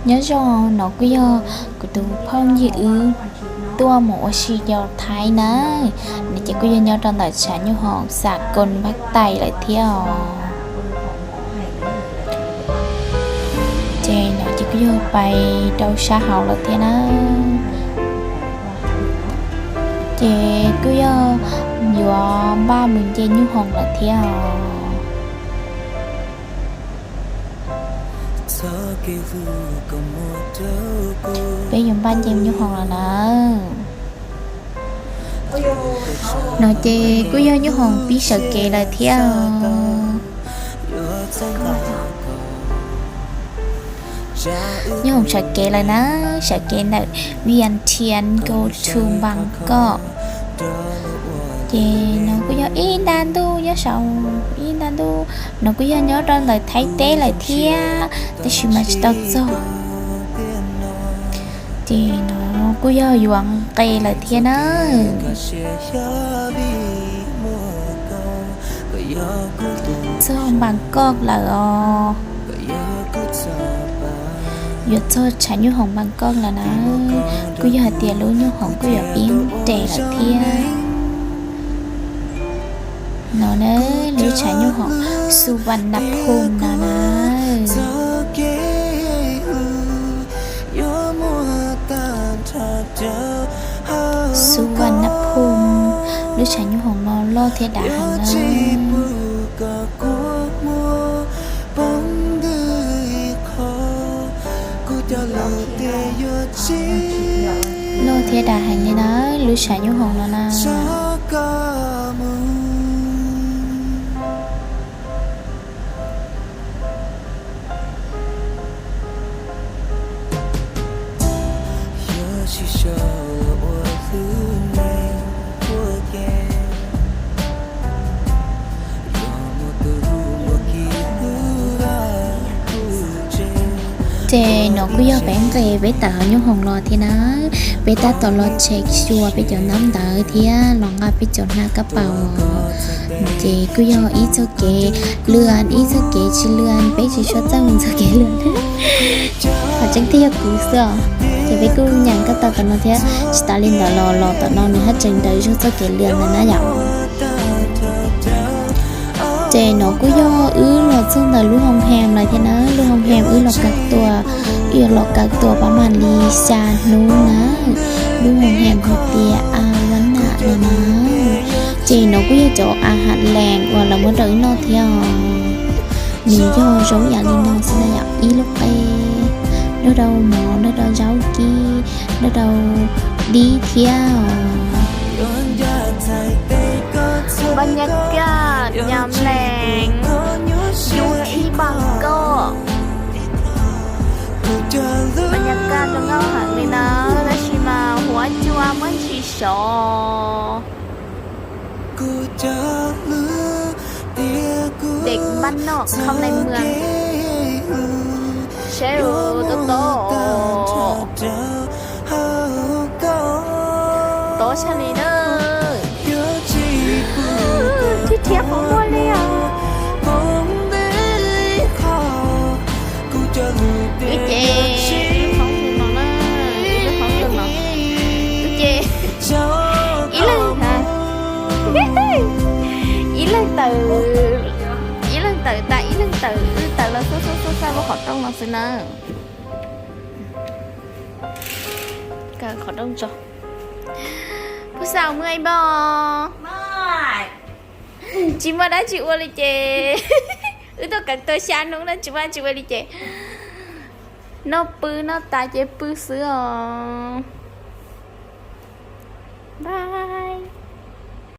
Nyob zoo, no kuj yog kuv tus phooj ywg wb tuaj mus ua si rau Thaib na. No ces kuj yog nyob rau ntawm tshav nyuj hoom Xas Koos Npab Tais lawm thiab os. Ces no ces kuj yog pais rau sab hauv lawm thiab na. Ces kuj yog yuav npaj mus nce nyuj hoom lawm thiab os. Peb yuav npaj nce nyuj hoom lawm na. No ces kuj yog nyuj hoom pib sawv kev lawm thiab. Nyuj hoom sawv kev lawm na, sawv kev ntawm Vientiane go to Bangkok. Ces no kuj yog ib nta ntuj nyob saum, ib nta ntuj, no kuj yog nyob rau ntawm Thaib teb lawm thiab, tab sis mas tsis tau txog. Ces no kuj yog yuav nqe lawm thiab na. Txog Npab Koj lawm os. Yuav txog tshav nyuj hoom Npab Koj lawm na. Kuj yog hais tias lub nyuj hoom kuj yuav pib nres lawm thiab. No na, lub tshav nyuj hoom Suvarnabhumi no na. Suvarnabhumi, lub tshav nyuj hoom no loj thiab dav heev na. Loj thiab dav heev li na, lub tshav nyuj hoom no na. Ces no kuj yog peb nqes peb tawm hauv nyuj hoom los thiab na. Peb tab tom los check xyuas peb cov nab ntawv thiab los nqa peb cov nab kab paus. Ces kuj yog ib txoj kev lwm, ib txoj kev tsis lwm, peb tsis suav txawj mus txoj kev lwm. Qhov tseeb twb yog kuv xwb os. Ces peb kuj nyeem kab tau tom no thiab, tsis tas li ntawd los los tom no nws haj tseem nrawm zog txoj kev lwm ntawd na yom. Ces no kuj yog wb los txog ntawm lub hoo heem lawm thiab na, lub hoo heem wb los kawm tuaj, wb yuav los kawm tuaj pab mam li xya hnub na. Lub hoo heem hais tias Awana no na. Ces no kuj yog cov a ha lees uas lawv muab rau wb noj thiab os. Nws yog zoo yam li no xwb na yom, ib lub qe, nrog rau mov, nrog rau zaub kib, nrog rau dib thiab os. Npaj nyaj kaj nyam lees, yus ib Npab Koj. Npaj nyaj kaj zoo nkauj heev li na, tab sis mas huab cua muab ntsis sov. Dek npaj noj khau nais muas. Seb tau tau, tau tshaj li na. Tib rhiab qhov muag li os. Wb ces, wb hoob tus no na, wb hoob tus no. Wb ces ib leeg, ib leeg tawm, ib leeg tawm tas ib leeg tawm, wb tawm los xub xub xub xab lub qhov rooj no xwb na. Kaw qhov rooj tso. Puag xaus muaj ib npoj. Tsis muaj dab tsi ua li ces, wb tuaj kawm tuaj xya hnub na tsis muaj dab tsi ua li ces noj pw noj tas ces pw xwb os.